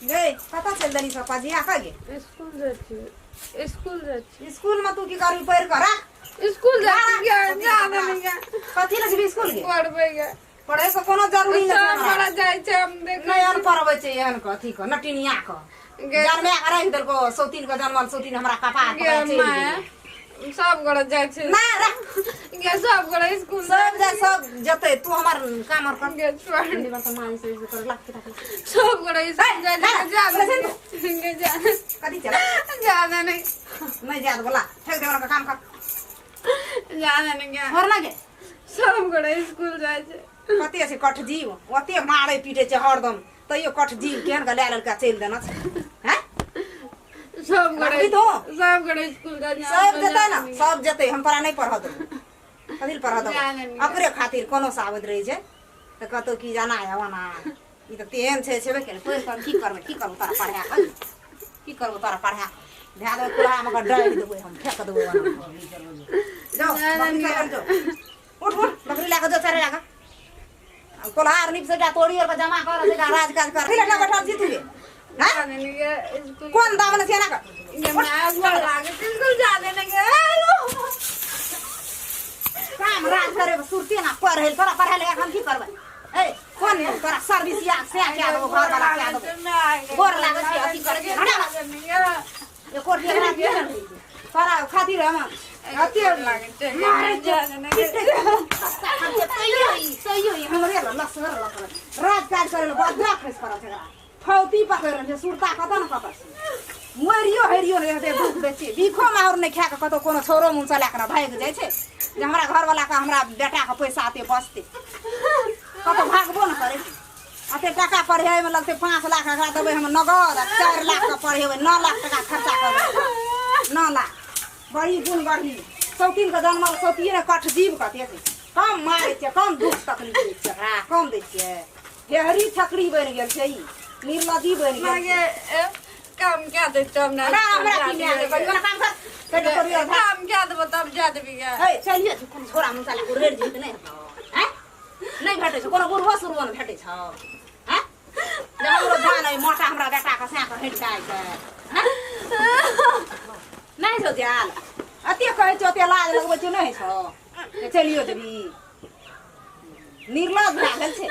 गै कतऽ चलि देली सब पजिया कऽ गे? स्कूल जाइ छी, स्कूल जाइ छी। स्कूल में तू की करबी? पढ़ि कऽ राख। स्कूल जाइ छी गे, जा देली गे। कथी लए जेबी स्कूल गे? पढ़बै गे। पढ़ै के कोनो जरूरी नहि छै सब हमरा। बड़ा जाइ छै, हम देखै। नहि अन पढ़बै छै एहन के अथी के नटिनिया के। गे। जन्मे के राखि देलको सौतीन के, जनमल सौतीन हमरा कपार गे पकड़ि चलि माय गेलै। सब गोरा जाइ छै। नहि राख। गे सब गोरा स्कूल सब जा, सब जतै, तू हमर काम आर कर। गे छोड़। हिन्दी बर्तन मांग से कर लाख किताब। सब गोरा स्कूल जाइ छै, जा गे, जा। कथी चला? जा दे नहीं। नहीं जात बोला, फेंक दे ओकरा, काम कर। जा दे नहीं गे। और ना गे। सब गोरा स्कूल जाइ छै। कते छै कठ जीव, ओते मारै पीटे छै हरदम, तैयो कठ जीव केहन के लए लेलकै, चलि देना छै हैं। सब गोरा रखबी तू? सब गोरा स्कूल जाइ छै। सब जेतै ने, सब जेतै। हम तोरा नहि पढ़ऽ देबौ। कथी लए पढ़ऽ देबौ? जाने नहि। ओकरे खातिर कोनो से आबैत रहै छै तऽ कतौ की जाना है ओना। ई तऽ तेहन छै, छेबे केलै। पढ़ि कऽ की करबै? की करबै तोरा पढ़ा कऽ? की करबै तोरा पढ़ा? धए देबै कुल्हामे कऽ, डालि देबै हम, फेक देबै ओना। जाउ बकरी चरबै जाउ। उठ उठ, बकरी लए कऽ जो चरे लए कऽ। कोल्हार नीप से तोड़ी और जमा कर से राज काज कर। फिर बैठल छी तू गे? हैं? जा देने गे स्कूल। कोन दामन छै एना कर। गे माय, गोर लागे छै, स्कूल जा देने गे। काम राज करे सुरते ना पढ़े, तोरा पढ़े ले हम की करबै? ए कोन तोरा सर्विस या से क्या देबो, घर वाला क्या देबो? गोर लागै छै, अथी करै छै, हटा। एको ढेकरा के ने रहै छै। तोरा खातिर हम अते मारै छै, पीटै छै, सस्ता खर्चे, तैयो ई, तैयो ई हमरे लग लसगर लसगर। राज काज करै लए बदला खसि पड़ल छै एकरा। फौती पकड़ि रहल छै, सुरता कतऽ ने कतऽ छै। मरियो हरियो नहि हेतै, दुख दै छै। भीखो माहुर नहि खाए कऽ कतौ कोनो छौरो मुँह लए कऽ ने भागि जाइ छै जे हमरा घरवला के हमरा बेटाके पैसा अते बचतै। कतौ भागबो ने करै छै। अते टाका पढ़ेमे लगतै 5 लाख, एकरा देबै हम नगद आ 4 लाख के पढ़ेबै, 9 लाख टाका खर्चा करबै। 9 लाख बड़ी गुण बढ़ी सौतीनके जन्मल सौतिये ने कठ जीव कते छै। कम मारै छै, कम दुख तकलीफ दै छै एकरा, कम दै छियै? हेहरी छकरी बनि गेल छै, ई निर्लजी बनि गेल छै। काम क्या दे तब ना। हमरा हमरा की न्याय देबै? कहियो ना काम कर कहियो करियो। काम क्या देबो तब जा देबी गे। ए चलियो, कोनो छोरा मुसा लए उड़ेर जीत नहि हेतौ? आँय, नहि भेटै छै कोनो बुढ़बो सुरबो नहि भेटै छौ? आँय, जे हमरो धान अइ मोटा हमरा बेटाके सैँ कऽ हटि जाइ छै। आँय? नहि छौ जाल, अते कहै छौ, ओते लाज लगबै छौ, नहि छौ जे चलियो जेबी। निर्लज भए गेल छै।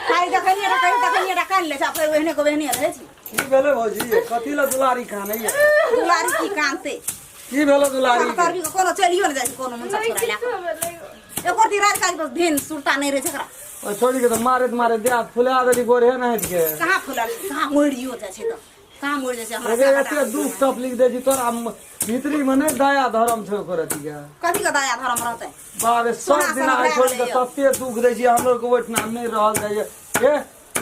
खाली देखलियै तऽ कहियो देखलियै तऽ कानि लै छै आ फेर ओहने के ओहने रहै छै। की भेलै भौजी? कथी लए दुलारी कानैया? दुलारी की कानते? की भेलै दुलारी? करबी के कोनो चलियो ने जाइ छै कोनो मुनसा छोरा लए कऽ। एको दिन राज काज पर धिन सुरता नहि रहै छै एकरा। ओ छोड़ी के तऽ मारैत मारैत देह हाथ फुला देली, गोरे नहि हटि के। कहाँ फुलल? कहाँ मरियो जाइ छै तऽ कहाँ मरि जाइ छै हमरा? एगे एते दुख तकलीफ दै छी तोरा, भीतरी में नहि दया धर्म छौ ओकर अथी के? कथी के दया धर्म रहतै? बाप रे, सब सोना दिन सोना आइ भए छोड़ी के गेलै यौ। तते दुख दै छी, हमरो के ओहिठिना नहि रहल जाइए। ए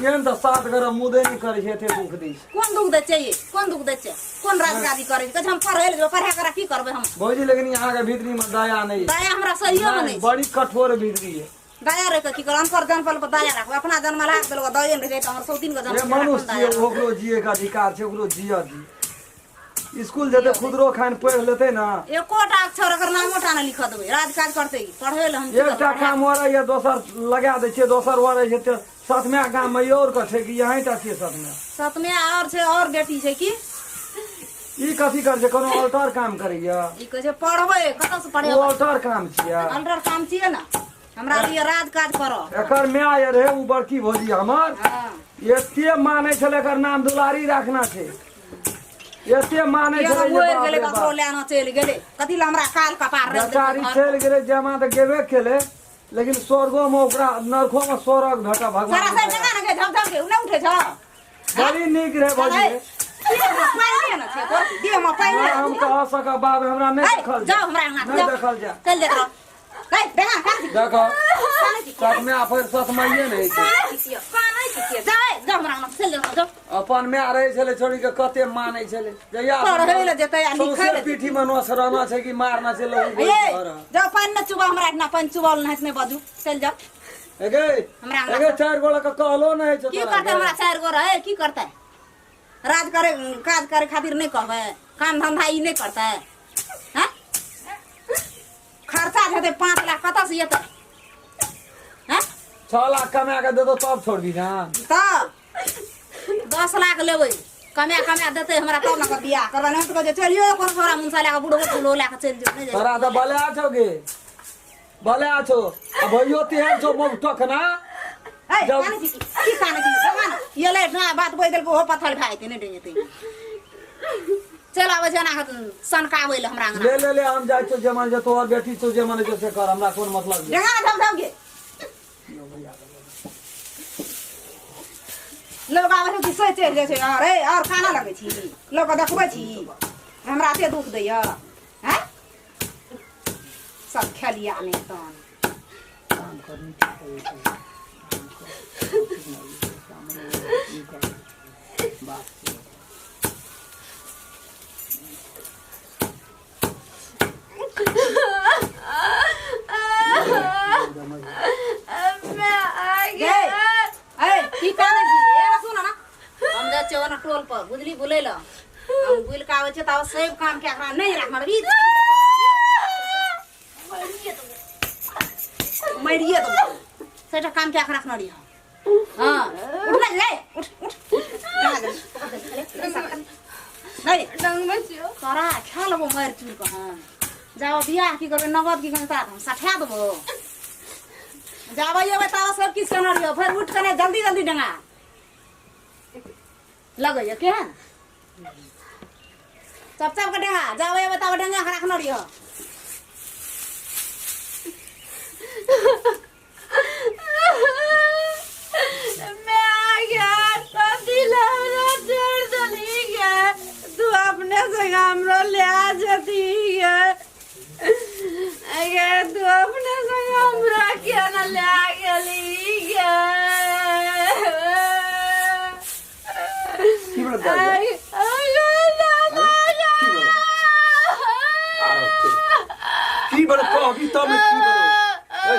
एहन तऽ सात घर मुदे नहि करै छै, एते दुख दै छै। कोन दुख दै छै ये? कोन दुख दै छै? कोन राजगादी करै छै? कहै छै हम पढ़ै लए जेबै। पढ़ा करा की करबै हम? भौजी, लेकिन यहाँ के भीतरी में दया नहीं। दया हमरा सहियो में नहीं छै। बड़ी कठोर भीतरी है। दया रहि कऽ की करब? अनकर जन्मल पर दया राखबै? अपना जन्मल हाथ देलक दये नहि रहै तऽ हमर सौतीन के जे जन्म मनुष्य छियै, ओकरो जिए के अधिकार छै, ओकरो जियऽ दी। स्कूल जेतै, खुदरो खान पढ़ि लेतै ने। एकोटा अक्षर एकर नामो टा नहि लिखऽ देबै। राजकाज करतै ई, पढ़ै लए हम की एकटा करबै? काम हो रहैए, दोसर लगा दै छियै, दोसर हो रहै छै। तऽ सतमे गाममे और के छै कि यहीं टा छियै सतमे? सतमे और छै, और बेटी छै की। ई कथी करै छै? कोनो अल्टर काम करैया? ई कहै छै पढ़बै। कतऽ से ओ पढ़ेबै? अल्टर काम छियै। अल्टर काम छियै ने, हमरा लिए राज काज करऽ। एकर माय रहे ओ बड़की भौजी हमर। हँ। एते मानै छलै, एकर नाम दुलारी राखना छै, एते मानै केना छलै जे मरि बाप गेलै रे ककरो बाप। लेना चलि गेलै। कथी लए हमरा काल कपार रखि देलकै बेचारी घर? चलि गेलै, जमा तऽ गेबे केलै, लेकिन स्वर्गो में ओकरा नरको में स्वर्ग भेटऽ सारा भगवान। सारा जगह ने गे, झप झप के उ नहि उठै छौ? बड़ी नीक रहे भौजी। चल, देहमे पानि ने छै तोर, देहमे पानि नहि हम कह सकब बाप, हमरा नहि ए, देखल जाओ हमरा अंगना नहि जाओ। देखल जाय। चल देख रहो। ए, देखा, कान छी। देखो कान छी। सतमे आ फेर सतमैये नहि छै। कान छी, कान छी। जा, ए, जाओ हमरा अंगना, चल देख जाओ। अपन माय रहै छलै छोड़ी के कते मानै छलै, जहिया पढ़ै लए जेतै आ लिखै सौंसे लए जेतै। पीठी मे नोस रहना छै कि मारना छै लहू ए, जाओ, पानि न चुबा हमरा एहिठिना, पानि चुबाओल नहि नहि बाजू, चलि जाओ। एगे हमरा अंगना एगे चारि गोला के कहलो नहि छै की तोरा करतै गे। हमरा चारि गो रहै, की करतै? राज करे काज करे खातिर नहि कहबै? काम धंधा ई नहि करतै? हैं? खर्चा हेतै 5 लाख, कतऽ से एतै? हैं? 6 लाख कमा के देतो तब छोड़बी ना? तऽ 10 लाख लेबै कमा कमा देतै हमरा तब ने बियाह करबै नहि तऽ कहै छै चलियो कोनो छोरा मुनसा लए कऽ बुढ़बो फूलो लए कऽ चलि जो नहि जाइ तोरा तऽ बले छौ गे बले छौ आ भैयो तेहन छौ मौठक ना ए काने छी की काने छी भगवान ये ले ना बात बोल देलको हो पत्थर भए जेतै नहि डेंगेतै चल आबै छै एना कऽ सनकाबै लए हमरा अंगना ले ले ले हम जाइ छौ जे मन जे तोहर बेटी छौ जे मन जे से कर हमरा कोन मतलब ये डेंगा धम धम गे लोग आबै छै कि से चलि जाइ छै अरे और काना लगै छी लोग के देखबै छी हमरा एते दुख दैया हैं सब खेलिया नहि तहन काम करनी ठीक है काम कर ठीक नहीं बात गे ए की कानै छी ए सुन ना हम जाइ छियै ओना टोल पर बुझली बुलै लए हम बुलि कऽ आबै छियै तऽ सब काम के एकरा नहि राखना रही मरिए देबो सबटा काम के राखना रही हाँ उठ ना ले उठ उठ नहीं डंगबै छियौ तोरा खा लेबो मारि चूर कऽ हम जाबऽ बियाह की करबै नगद की करबै हम सठा देबो जाबऽ एबै ताबऽ सब किछु केने रहियो फेर उठि कऽ नहि जल्दी जल्दी डेंगा लगैया केहन चप चप के डेंगा जाबऽ एबै ताबऽ डेंगा के राखने रहियो मैं आ गया तो दिल हमरा छोड़ देली गे तू अपने संग हमरो ले आ जती गे गे तू अपने संग हमरा किया न ले आ गेली गे की भेलो दाइ आई आई दादा की भेलो आरो की भेलो कहबी तब ने की भेलो ए,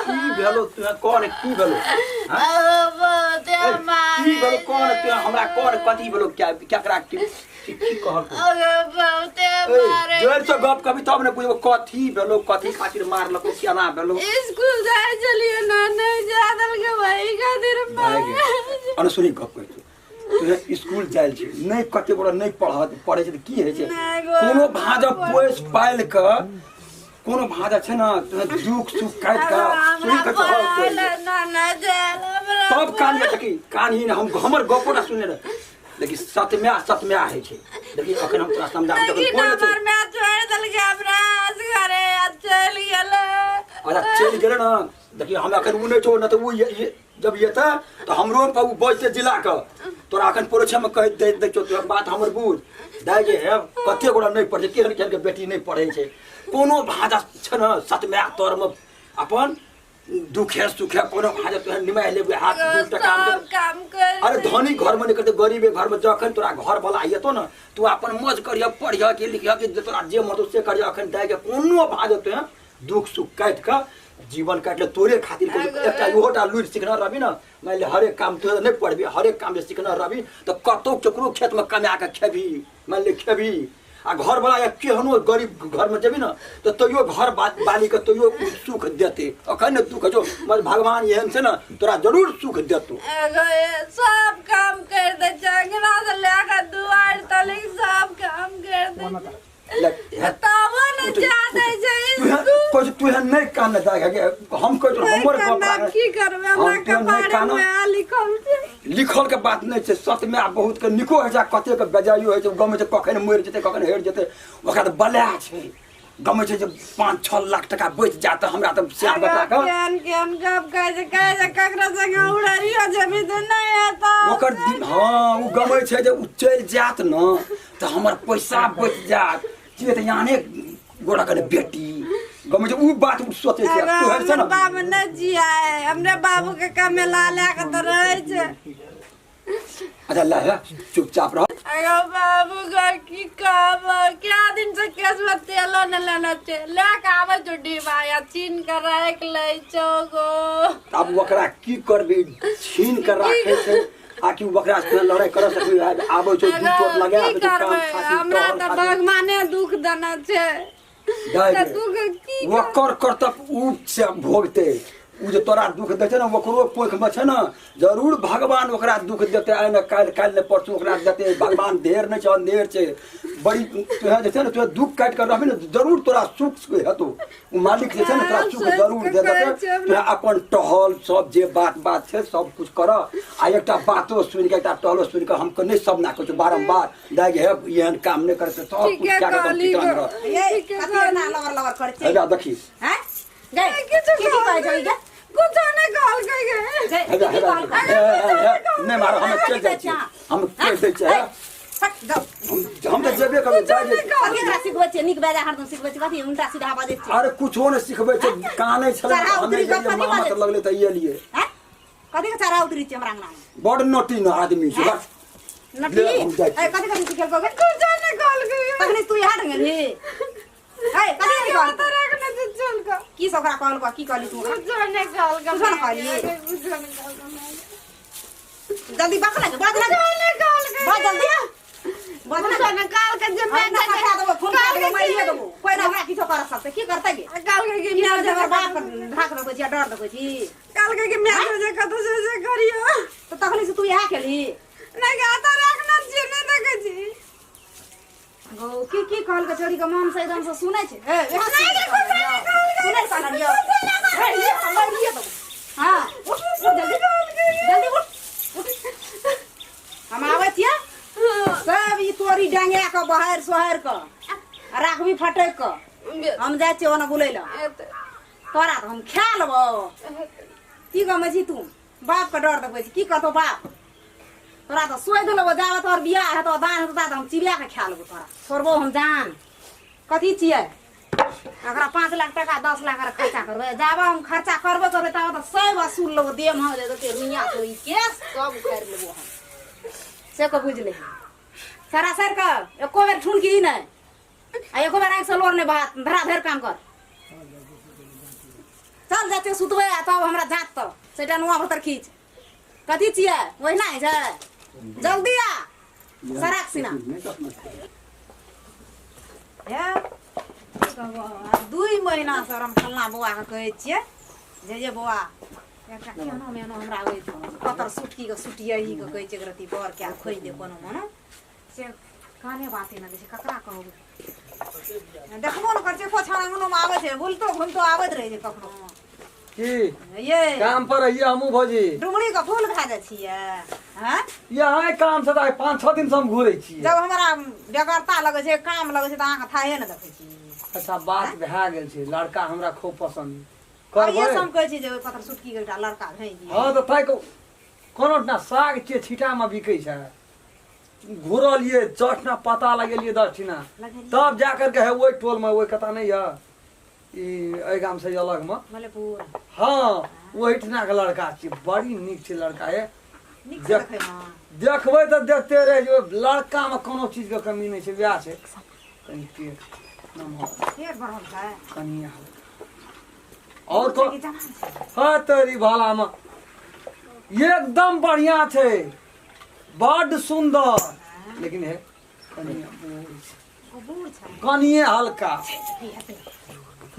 की भेलो तू कह ने की भेलो हाँ? ए, की भेलो कह ने तू हमरा कह ने कथी भेलो क्या केकरा की की की कहल तू? ए, जोर से गप कभी तब ने बुझबो कथी भेलो कथी खातिर मारलको केना भेलो स्कूल जाए चलिए ना नहीं जा देलकै वही खातिर भाइ गे, अनुसुनी गप कहै छी तू स्कूल जायल छी नहि कते गोरा नहि पढ़त पढ़ै छै तऽ की होइ छै नहि गो। कोनो भाजा पोसि पालि कऽ कोनो भाजा छै ने तोरा दुख सुख काटि कऽ सुनि हमरा कऽ तोहर पढ़ाइ लए ना ना जायल हमरा तब कान में देखी कान ही हम हमर गपो ना सुनने रहे लेकिन सतम्या सतम्या होइ छै देखी अखन हम तोरा समझा देखी कोई ना नहि छै हमर माय छोड़ि देलकै हमरा असगरे आ चलि गेलै अच्छा चलि गेलै ने देखियौ हम अखन ओ नहि छौ नहि तऽ ओ जब एतै तऽ हमरो पर ओ बजतै जिला के तोरा अखन परोक्षमे कहि दै देखियौ तोरा बात हमर बुझ दाइ गे हे कते गोरा नहि पढ़ै छै केहन केहन के बेटी नहि पढ़ै छै कोनो भाषा छै ने सतमाय तरमे अपन दुखे सुखे कोनो भाषा तोरा निमाहि लेबै हाथ दू टका सब काम कर अरे धनी घरमे नहि करतै गरीबे घरमे जखन तोरा घर वाला एतो ने तू अपन मौज करिह पढ़िह कि लिखिह कि जे तोरा जे मन से करिह अखन दाइ के कोनो भाषा तोरा दुख सुख काटि कऽ जीवन काटि ले तोरे खातिर कहै छौ, एकटा इहोटा लुरि सिखने रहबी ने मानि ले हरेक काम तोरे नहि पढ़बी हरेक काम जे सिखने रहबी तऽ कतौ केकरो खेतमे कमा कऽ खेबही मानि ले खेबही आ घरवला या केहनो गरीब घरमे जेबी ने तऽ तैयो घर बालीके तैयो सुख देतै अखन ने दुख छौ मगर भगवान एहन छै ने तोरा जरूर सुख देतौ एगो ए सब काम कर दे छै अंगना से लए कऽ दुआरि तलिक सब काम कर दे छै तबो ने जा दै छै तू तू एहन नहि कान दाय हम कहै छौ हमर गप कानब की करबै हमरा हम तोहन नहि कपारे कानब। मे लिखल छै लिखल के बात नहि छै सत मे बहुत के निको होइ छै कते के बेजाइयो होइ छै गमै छै कखन मरि जेतै कखन हेर जेतै ओकरा तऽ बला छै गमै छै जे 5-6 लाख टका बचि जात तऽ हमरा तऽ श्याम बता के केहन केहन गप कहै छै कहै छै ककरो संगे उड़ैयो जेबही तऽ नहि हेतौ ओकर दिन हँ ओ गमै छै जे ओ चलि जायत ने तऽ हमर पैसा बचि जायत के तऽ याने गोरा कने बेटी गमै छै ओ बात ओ सोचै छै एगो तोहर छै हमर ने बाबू नहि जियाए हमरे बाबू के कमेला लए कऽ तऽ रहै छै अच्छा ला हे चुपचाप रह अगो बाबू गो की कहब क्या दिन से केस में तेलो न लेना छै लए कऽ आबै छौ डिब्बा या छीन कऽ राखि लै छौ गो आब ओकरा की करबी छीन के राखै छै आ कि ओकरा से लड़ाई कर सकबी आबै छै दू चोट लगा की आबै छै काम करबै खातिर हमरा टहल तऽ खातिर। भगवाने दुख देने छै दाइ तऽ गे, दुख की ओकर कर्तव्य उ से भोगते ओ जे तोरा दुख दै छै ने ओकरो कोखमे छै ने जरूर भगवान ओकरा दुख देतै आइ ने काल्हि काल्हि ने परसू ओकरा देतै भगवान देर नहि छै अन्धेर छै बड़ी तोहे जे छै ने तोहे दुख काटि कऽ रहबही ने जरूर तोरा सुख हेतौ ओ मालिक जे छै ने तोरा सुख जरूर दे देतै तोहे अपन टहल सब जे बात बात छै सब कुछ कर आ एकटा बातो सुनि कऽ एकटा टहलो सुनि कऽ हम नहि सब ना कहै छियौ बारम्बार दाइ हे एहन काम नहि करै सब कुछ ठीके कए कऽ कहली एकदम गो। रह ये ठीके कथी कहली। एना लवर लवर करै छै हेबा देखी हैं गए किछु की की कहै छै गे कुछो नहि कहलकै गे गए हेबा की की हेबा कहलकै हे, हे, हे, नहि मारो हम चलि जाइ छियै हम कहि दै छियै ए, हट जाओ हम तऽ जेबे करबै जाइ जे कथी एकरा सिखबै छियै नीक बेजा हरदम सिखबै छियै कथी उल्टा सीधा बजै छियै अरे कुछो नहि सिखबै छै कानै छलै चढ़ा हमे उतरी गेलियै गप कथी मामा बाजै तऽ लगलै तऽ एलियै हैं कथी के चढ़ा उतरी छियै हमरा अंगना में बड़ नोटी न आदमी छै बस नटी ले, हम जाइ छियै। ए कथी कथी सिखेलको गे कुछो नहि कहलकै गे। तखने तू यहाँ गेलही ए कथी कथी कहलको माता रखने छै चल कऽ की सब ओकरा कहलको की कहली तू ओकरा कुछो नहि कहलकै कुछो नहि कहली? कुछो नहि कहलकै जल्दी बक ना बाज ना कुछो नहि कहलकै बाज जल्दी आ बाज ना कुछो नहि कहलकै जे हम मैं ना पठा देबो फोन कर देबो मारिए कहलकै देबो कोइ ना हमरा किछो कर सकतै की करतै गे कहलकै कि की मैं करतै हमर बाप ढाक देबै छी डर देबै छी कहलकै कि मैं जे कतौ से से करियो तऽ तखनी से तू इएह केलही नहि गाता रखना छियै नहि देखै छी गौ की की कहलकै छोड़ी के मन से एकदम से सुनै छै ए इएह नहि, नहि, कुछो नहि कहलकै। सुनै कहलियो ए ये हमर लिए देबो हां उठ उठ जल्दी जल्दी उठ उठ हम आबै छियै सब ई तोरी डंगा के बहार सोहार के आ राखबी फटक के हम जाइ छियै ओना बुलै लए तोरा तऽ हम खा लेबौ की गमै छी तू बाप के डर देखबै छी की करतौ बाप तोरा तऽ सोहि देलबौ जाबे तोहर बियाह हेतौ दान हेतौ ता तऽ हम चिड़िया के खा लेबौ तोरा छोड़बौ हम जान कथी छियै एकरा 5 लाख टाका 10 लाख आर खर्चा करबै जाबे हम खर्चा करबे करबै ताबे तऽ सब वसूल लेबो देह में जे रुइया तो ई केस सब उखाड़ि लेबो हम से के बुझि ले सरासर के एको बेर ठुनकी नहि आ एको बेर आँखिसँ लोर नहि बहा धरा धरि काम कर चल जाइ छियै सुतबै आ तब हमरा जाँत तऽ सेटा नुआ भतर खींच कथी छियै ओहिना होइ छै जल्दी आ सराक सिना हे 2 महीना से हम फल्लाँ बौआके कहै छियै जे जे बौआ एकटा केहनो मेहनो हमरा ओहि कतर सुटकीके सुटियही के कहै छियै एकरत्ती बर कए खोजि दे कोनो मोनो से काने बाते नहि दै छै ककरा कहबै देखबो ने करै छै एको छान अंगनोमे आबै छै बुलतो घुमितो आबैत रहै छै कखनो की ये काम पर रहिए हमहूँ भौजी डुमरी के फूल भए जाइ छियै हँ यहाँ काम से तऽ आइ 5-6 दिन से हम घूरै छियै जब हमरा बेगरता लगै छै काम लगै छै तऽ अहाँके थाहे ने देखै छी अच्छा बात भए गेल छै लड़का हमरा खूब पसन्द आइए करबै से हम कहै छी जे ओहि पत्थर सुटकी के एकटा लड़का भेज दियै हँ तऽ ताहि कोनो ना साग छियै छिटामे बिकै छै घुरलियै चटना पता लगेलियै 10 ठिना लगेलियै। तब जा करके है ओहि टोलमे ओहि कता नहि यऽ ई एहि गाम से अलगमे मलेपुर हँ ओहिठिना के लड़का छियै बड़ी नीक छै लड़का ये नीक छै देखैमे देखबै तऽ देखते रहि जेबै लड़कामे कोनो चीजके कमी नहि छै वएह छै कनि पेट नमहर पेट बढ़ल छै कनि हल्का और छै कि जवान छै हँ तोरी भालामे एकदम बढ़िया छै बड्ड सुन्दर लेकिन हे कनि बूढ़ छै ओ बूढ़ छै कनिए हल्का की हेतै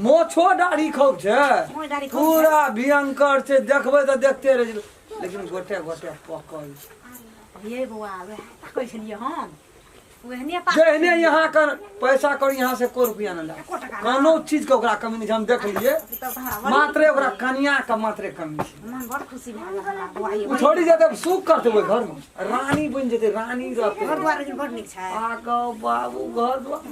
मोछो दाढ़ी खूब छै मोछ दाढ़ी खूब छै। पूरा भयंकर छै देखबै तऽ देखते रहि जेबै लेकिन गोटे गोटे पकल छै ये बौआ वएह ताकै छलियै हम ओहने ताकै जेहने छलियै। यहाँ कर पैसा कर यहाँ से एको रुपया न ला एको टका ना। कोनो चीज के ओकरा कमी नहीं छै हम देख लिए तब तऽ हमरा बड़ मात्रे ओकरा कनिया के मात्रे कमी छै मन बड़ खुशी भए गेल हमरा बौआ ये ओ छोड़ी जेतै सुख करतै ओहि घर में रानी बनि जेतै रानी रहतै घर दुआर लेकिन बड़ नीक छै आगो बाबू घर दुआर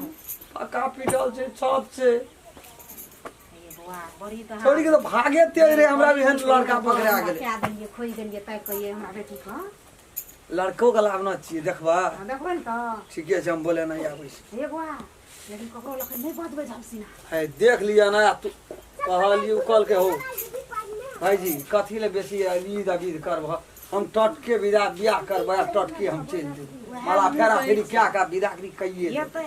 पक्का पिटल छै छत छै ये बौआ बड़ी तऽ छोड़ी के तऽ भागे तेज रहे हमरा भी एहन लड़का पकड़ा गेलै क्या देलियै खोजि देलियै ताकि कऽ ये हमरा बेटी के लड़को के लाभ न छियै देखबा हँ, देखबै ने तऽ ठीके छै हम बोले नहि आबै छी हे बौआ लेकिन ककरो लग नहि बजबै झमसीना है देख लिअ ना तू कहलियै ओ कहलकै हो भाईजी कथी ले बेसी ईद अबीद करबह हम टटके विदा बियाह करबै आ टटके हम चलि जेबै माला फेरा फेरी क्या का विदागरी कहिए ये तऽ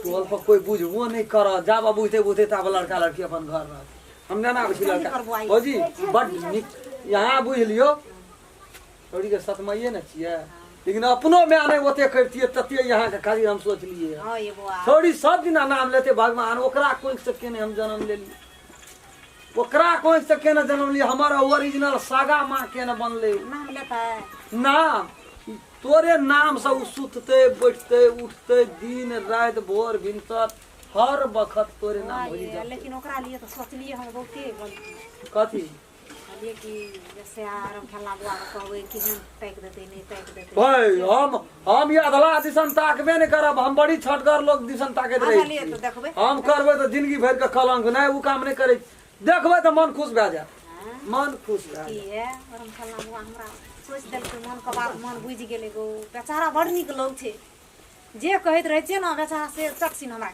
टोल पर कोई बुझबो नहि करत जाब बुझते बुझते ताब लड़का लड़की अपन घर रहत हम नहि आबै छी लड़का भौजी बड नीक यहाँ बुझि लियौ छौड़ी के सतमैये ने छियै लेकिन अपनो माय नहि ओते करितियै तते यहाँके खाली हम सोचलियै हँ ये बौआ छौड़ी सब दिना नाम लेते भगवान ओकरा कोखि से केने हम जन्म लेलियै ओकरा कोइ से केना जन्म लियै, हमर ओरिजिनल सागा माँ केना बनलै। नाम लेतै? नाम तोरे नाम से उ सुतते बैठते उठते दिन राति भोर भिनसर हर बखत तोरे नाम भोजी जपतै। लेकिन ओकरा लिए तऽ सोचलियै हम बहुते गलती। कथी? कहलियै कि जैसे आराम खेलना बुआ के कहबै कि हम ताकि देतै नहि ताकि देतै। भाई हम ई अधला दिसन ताकबे नहि करब, हम बड़ी छटगर लोग दिसन ताकैत रहै अच्छा, लिए छी। तऽ देखबै। हम करबै तऽ जिंदगी भरि के कलंक नहि, उ काम नहि करै, देखबै तऽ मन खुश भए जायत, मन खुश भए की जायत। है आराम खेलना बुआ हमरा सोचि देलकै, मन के बात मन बुझि गेलै गो। बेचारा बड़ नीक लोग छै, जे कहैत रहै छियै ने बेचारा से चटसिन हमरा